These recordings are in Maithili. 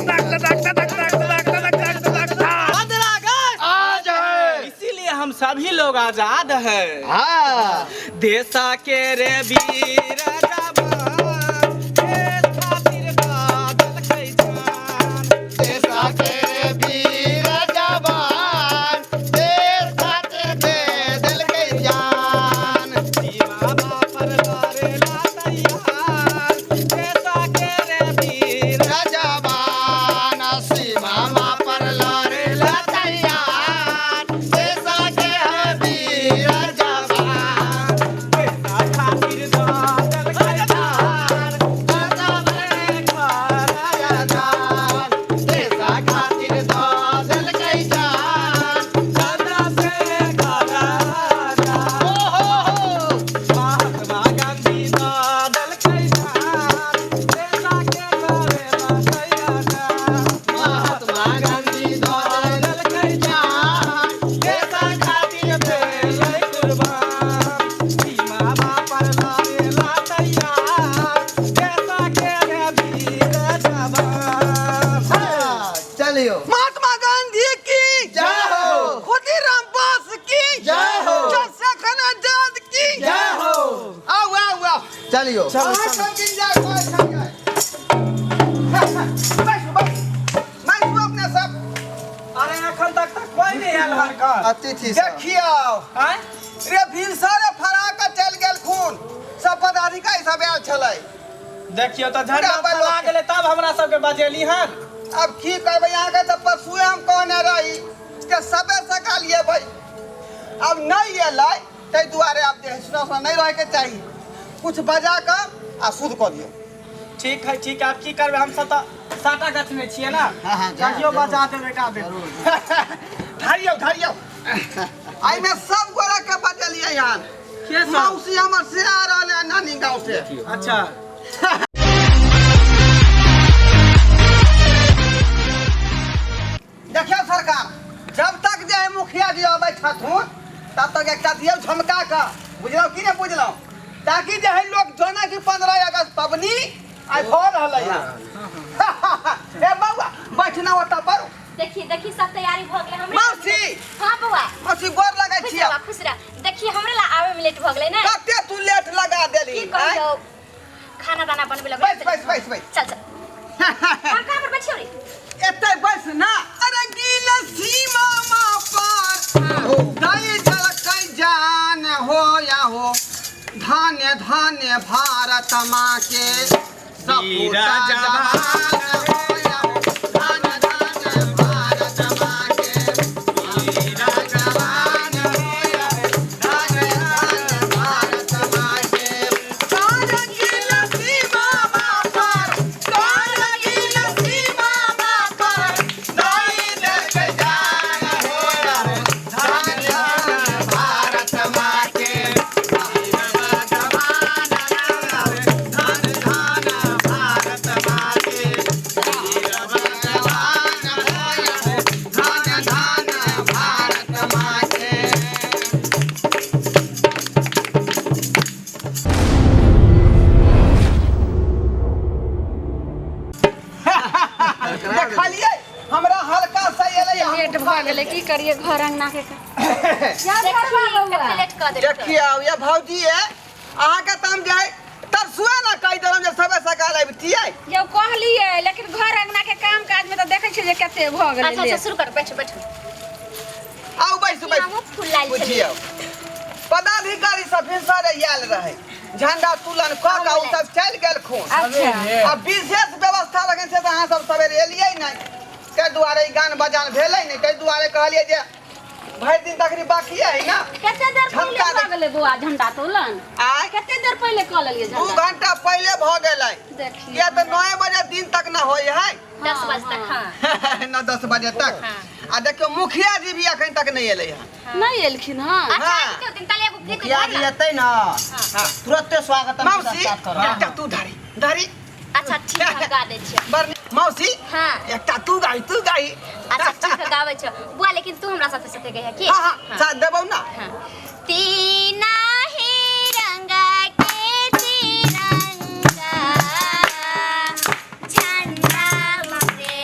धक धक धक धक धक धक धक धक धक। 15 अगस्त आज है। इसीलिए हम सभी लोग आजाद है। हाँ। देशा के रे वीर जवान, देश खातिर बादल के जान। देशा के वीर जवान, देश खातिर दे दिल के जान। सीमा पर लड़ेला तैयार, देशा के रे वीर जवान, सीमा पर लड़ेला तैयार, देशा के है वीर जवान। देशा खातिर बादल के जान, दादा रे घर देशा खातिर दल के जान, दादा से घर। ओ हो हो। महात्मा गांधी बादल के जान, देशा के करेला तैयार। महात्मा गांधी बादल के जान, देशा खातिर भेलै कुर्बान। सीमा पर लड़ेला तैयार, देशा के रे वीर जवान। चलियो। महात्मा गांधी की जय हो। खुदीराम बोस की जय हो। चंद्रशेखर आजाद की जय हो। आओ आओ आओ। चलियो। अहाँ सब गिर जाए, कोई सब जाए। बैठू बैठू बैठू अपने सब। अरे, एखन तक तऽ कोई नहि आयल हन का। अतिथि सब। देखियौ। आँय? रे, भिनसरे फरा के चलि गेल खून सब पदाधिकारी सब आयल छलै। देखियौ तऽ झंडा पूरा फहरा गेलै तब हमरा सबके बजेली हन। अब की कहबै अहाँके, तऽ परसुए हम कहने रही जे सबे सकाल एबै, अब नहि एलै, ताहि दुआरे आब जे सुना सुना नहि रहैके चाही, कुछ बजा कऽ आ शुद्ध कऽ दियौ। ठीक है, ठीक है। आब की करबै, हमसब तऽ साटा गछने छियै ने। हाँ, जा, कहियो जरूर। बजा देबै का देबै। धरियौ धरियौ, एहिमे सब गोरा के बजेलियै हन। के सब? मौसी हमर से आ रहल है नानी गाँव से। अच्छा। देखियौ सरकार, जब तक जे है मुखिया जी अबै छथुन तब तक एकटा दियौ झमका कऽ, बुझलहुँ कि नहि बुझलहुँ, ताकि जे है लोग जाने कि 15 अगस्त पबनी आइ भऽ रहलै है। ए बौआ, बैठना ओतऽ पर। देखी देखी, सब तैयारी भऽ गेलै हमरे। मौसी। हाँ बौआ। मौसी, गोर लगै खुश छियै। रह, खुश रह। देखी, हमरे ला आवे में लेट भऽ गेलै ने। कते तू लेट लगा देली। की कहियौ, खाना दाना बनबे लगलै। बैस बैस बैस बैस। चल चल, हम कहाँ पर बैठियौ रे? एतै बैस ना। अरे, गिल सीमा मा पर दई जलकै जान हो या हो, धन्य धन्य भारत माँ के सपूत वीर जवान। जवान हो या हो, धन्य धन्य भारत माँ के वीर जवान हो या हो, धन्य धन्य भारत माँ के। कारगिल सीमा पर, कारगिल सीमा पर दई जलकै जान हो या हो, धन्य धन्य भारत माँ के वीर जवान, धन धन भारत माँ के वीर जवान हो या हो, धन धन भारत माँ के। देखलियै, हमरा हल्का सा एलै हम। लेट भऽ गेलै, की करिए घर अंगना के देखी, कते लेट कऽ देलकै। देखियौ ये भौजी, ये अहाँके तऽ हम जे है तरसुए ने कहि देलहुँ जे सबे सकाल अबितियै। यौ, कहलियै, लेकिन घर अंगना के काम काज में तऽ देखै छियै जे कते भऽ गेलै अच्छा अच्छा। लेट। शुरू कर, बैठू बैठू। आउ, बैसू बैसू। हमहूँ फूल लायल छलियै। बुझियौ, पदाधिकारी सब भिनसरे आयल रहै, झंडा तुलन कऽ कऽ ओ सब चलि गेलखुन। अच्छा। आ विशेष व्यवस्था लगन छै तऽ अहाँ सब सवेरे एलियै नहि, ताहि दुआरे ई गान बजान भेलै नहि, ताहि दुआरे कहलियै जे भरि दिन तखनी बाकी है ना। कते देर पहिले झमका भऽ गेलै बौआ झंडा तोलन? आय? कते देर पहिले कऽ लेलियै दू झंडा? घंटा पहिले भऽ गेलै। देखियौ। किया तऽ 9 बजे दिन तक न होइ है। 10 बजे तक, हाँ। 9-10 बजे तक। आ देखियौ, मुखिया जी भी अखन तक नहि एलै हन। नहि एलखिन हँ? अच्छा। हाँ। आबि दिन ताले एगो गीत मुखिया गा जी ना। एतै ने, तुरते स्वागतम मौसी, एकटा तू धरी धरी। अच्छा ठीक है, गा दै छियै। बड़ नीक। मौसी। हाँ। एकटा तू गाही, तू गाही। अच्छा ठीक है, गाबै छियौ बुआ, लेकिन तू हमरा साथे साथे गइहे की। हाँ, साथ देबौ ना। हाँ। तीना ही रंग के तिरंगा झंडा उड़े।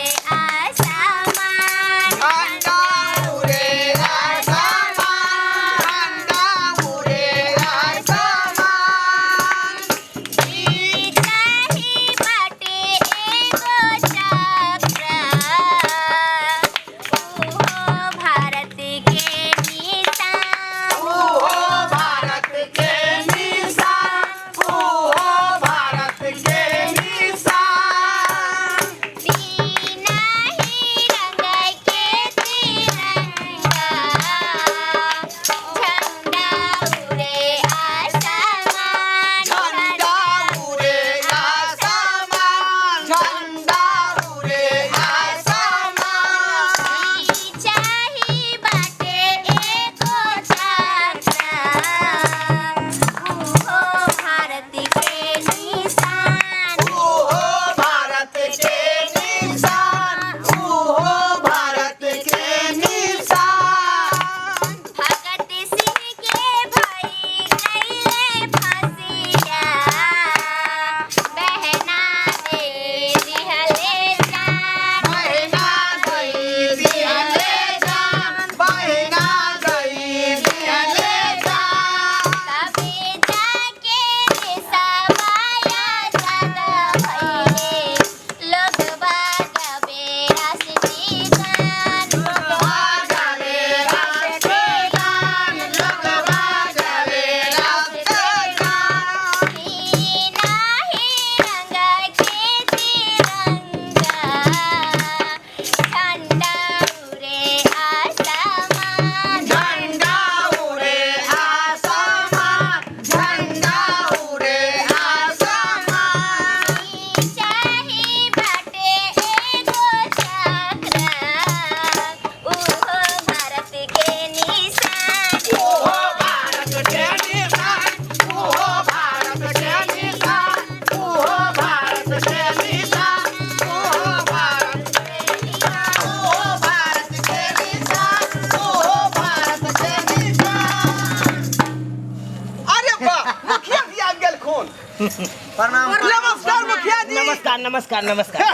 प्रणाम। नमस्कार मुखिया जी। नमस्कार नमस्कार नमस्कार।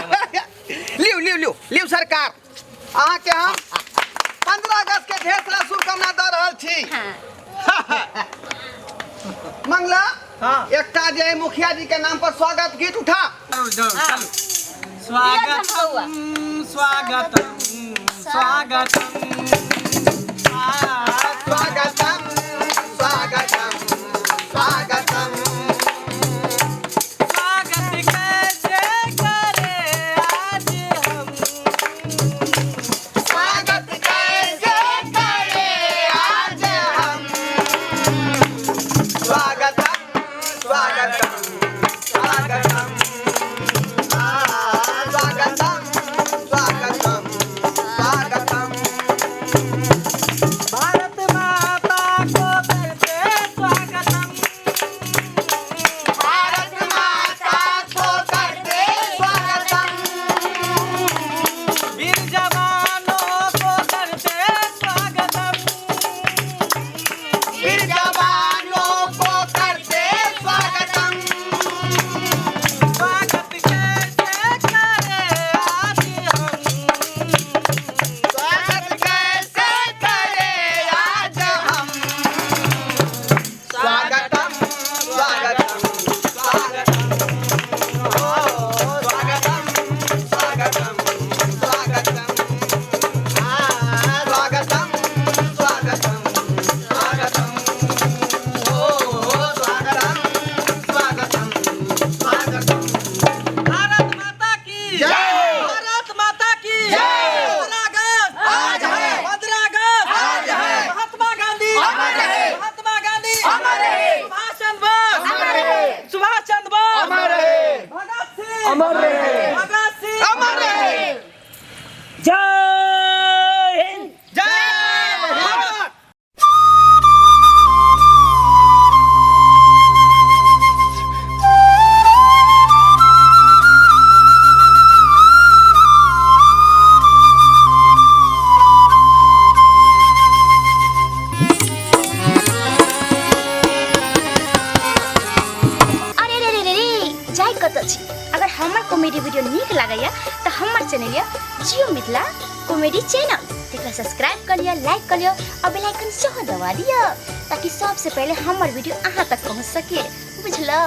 लिउ लिउ लिउ लिउ सरकार, अहाँ के हम 15 अगस्त के ढेर सारा शुभकामना दऽ रहल छी। हाँ। मंगला, हाँ। एकटा जे मुखिया जी के नाम पर स्वागत गीत उठा। स्वागतम स्वागतम स्वागतम स्वागतम स्वागतम स्वागतम। स्वागत कैसे करे आज हम, स्वागत कैसे करे आज हम। स्वागतम स्वागतम स्वागतम स्वागतम स्वागतम स्वागतम। भारत माता को करते स्वागतम, भारत माता को करते स्वागतम, वीर जवानों को करते स्वागतम, वीर जवानों को करते स्वागतम। स्वागत कैसे करे आज हम, स्वागत कैसे करे आज हम। स्वागतम स्वागतम स्वागतम ओ स्वागतम स्वागतम स्वागतम स्वागतम स्वागतम स्वागतम ओ स्वागतम स्वागतम स्वागतम। भारत माता की जय। भारत माता की जय। 15 अगस्त आज है। 15 अगस्त आज है। महात्मा गांधी अमर रहे। महात्मा गांधी अमर रहे। सुभाष चंद्र बोस अमर रहे। सुभाष चंद्र बोस अमर रहे। भगत सिंह अमर रहे। भगत सिंह अमर रहे। जय हिंद जय भारत। अरे रे रे रे रे, जाय कतऽ छी? अगर हमर कॉमेडी वीडियो नीक लागैया तऽ हमर चैनल या जियो मिथिला कॉमेडी चैनल तेकरा सब्सक्राइब कर लिअ, लाइक कर लिअ और बेल आइकन सेहो दबा दिअ ताकि सबसे पहले हमर वीडियो अहाँ तक पहुँच सके। बुझलौ?